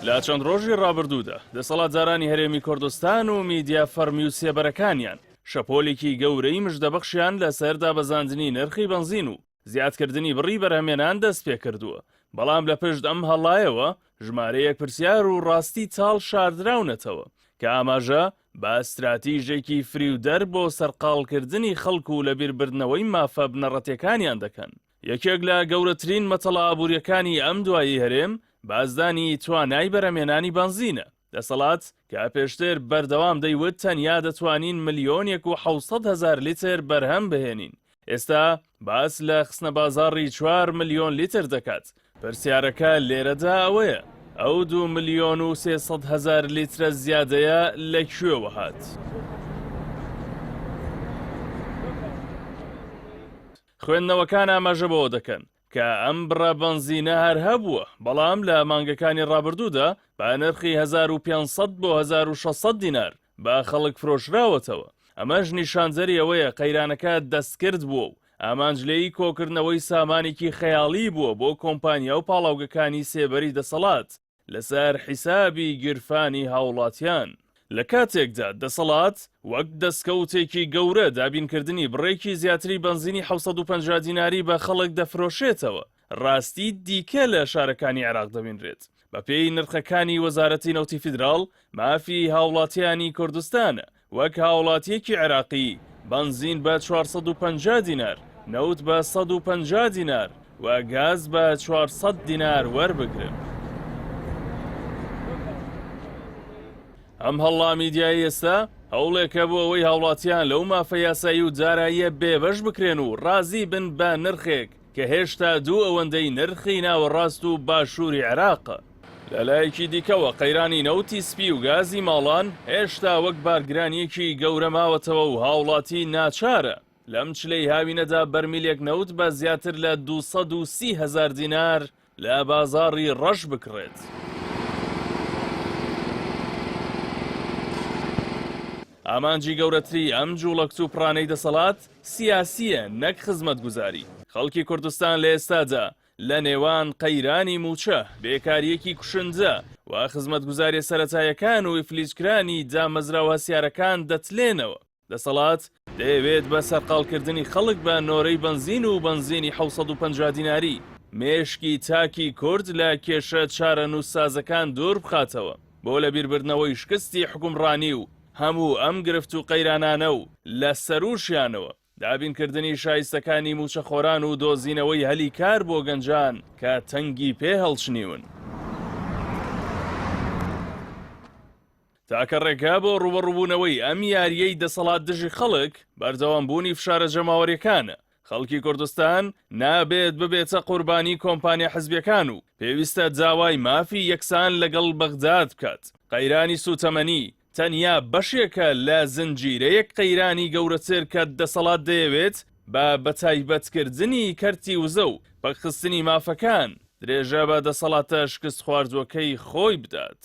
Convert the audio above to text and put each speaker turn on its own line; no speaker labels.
لە چەند ڕۆژی ڕابردوودا دەسەڵاتدارانی هەرێمی کوردستان و میدیا فەڕمی و سێبەرەکانیان شەپۆلێکی گەورەی مژدەبەخشیان لەسەر دابەزاندنی نرخی بەنزین و زیادکردنی بڕی بەرهەمێنان دەستپێکردووە، بەڵام لە پشت ئەم هەڵایەوە ژمارەیەک پرسیار و ڕاستی تاڵ شاردراونەتەوە کە ئاماژە بە ستراتیژێکی فریودەر بۆ سەرقاڵکردنی خەڵک و لەبیربردنەوەی مافە بنەڕەتیەکانیان دەکەن. یەکێک لە گەورەترین مەتەڵە ئابووریەکانی ئەم دوایەی هەرێم، بازدانی توانای بەرهەمهێنانی بەنزینە. دەسەڵات کە پێشتر بەردەوام دەیوت تەنیا دەتوانین ملیۆنێک و 700 هەزار لیتر بەرهەم بهێنین، ئێستا باس لە خستنە بازاڕی چوار ملیۆن لیتر دەکات. پرسیارەکە لێرەدا ئەوەیە، ئەو دوو ملیۆن و 300 هەزار لیترە زیادەیە لە کوێوە هات؟ خوێندنەوەکان ئاماژە بەوە دەکەن کە ئەم بڕە بەنزینە هەر هەبووە، بەڵام لە مانگەکانی ڕابردوودا بە نرخی 1500 بۆ 1600 دینار بە خەڵک فرۆشراوەتەوە، ئەمەش نیشاندەری ئەوەیە قەیرانەکە دەستکرد بووە و ئامانج لێی کۆکردنەوەی سامانێکی خەیاڵی بووە بۆ کۆمپانیا و پاڵاوگەکانی سێبەری دەسەڵات. لەسەر حیسابی گیرفانی هاوڵاتیان. لە کاتێکدا دەسەڵات وەک دەستکەوتێکی گەورە دابینکردنی بڕێکی زیاتری بەنزینی 750 دیناری بە خەڵک دەفرۆشێتەوە، ڕاستی دیکە لە شارەکانی عێراق دەبینرێت. بەپێی نرخەکانی وەزارەتی نەوتی فیدراڵ، مافی هاوڵاتیانی کوردستانە وەک هاوڵاتییەکی عێراقی بەنزین بە 450 دینار، نەوت بە 150 دینار و گاز بە 400 دینار وەربگرن. ئەم هەڵڵا میدیایی ئێستا هەوڵێکە بۆ ئەوەی هاوڵاتیان لەو مافە یاسایی و داراییە بێبەش بکرێن و ڕازی بن بە نرخێک کە هێشتا دوو ئەوەندەی نرخی ناوەڕاست و باشووری عێراقە. لەلایەکی دیکەوە قەیرانی نەوتی سپی و گازی ماڵان هێشتا وەک بارگرانییەکی گەورە ماوەتەوە و هاوڵاتی ناچارە لەم چلەی هاوینەدا بەرمیلێک نەوت بە زیاتر لە 230 هەزار دینار لە بازاڕی ڕەش بکڕێت. ئامانجی گەورەتری ئەم جوڵە کتوپڕانەی دەسەڵات سیاسییە نەک خزمەتگوزاری. خەڵکی کوردستان لە ئێستادا لە نێوان قەیرانی مووچە، بێکارییەکی کوشندە، و خزمەتگوزارییە سەرەتاییەکان و ئیفلیجکرانی دامەزراوە هەستیارەکان دەتلێنەوە. دەسەڵات دەیەوێت بە سەرقاڵکردنی خەڵک بە نۆرەی بەنزین و بەنزینی 750 دیناری، مێشکی تاکی کورد لە کێشە چارەنووسسازەکان دوور بخاتەوە بۆ لەبیربردنەوەی شکستی حوکمڕانی و هەموو ئەم گرفت و قەیرانانە و لە سەرووشیانەوە دابینکردنی شایستەکانی مووچەخۆران و دۆزینەوەی هەلی کار بۆ گەنجان کە تەنگی پێ هەڵچنیون. تاکە ڕێگا بۆ ڕووبەڕووبوونەوەی ئەم یارییەی دەسەڵات دژی خەڵک، بەردەوامبوونی فشارە جەماوەرییەکانە. خەڵکی کوردستان نابێت ببێتە قوربانی کۆمپانیا حزبییەکان و پێویستە داوای مافی یەکسان لەگەڵ بەغداد بکات. قەیرانی سووتەمەنی تەنیا بەشێکە لە زنجیرەیەک قەیرانی گەورەتر کە دەسەڵات دەیەوێت بە بەتایبەتکردنی کەرتی وزە و پەکخستنی مافەکان درێژە بە دەسەڵاتە شکستخواردووەکەی خۆی بدات.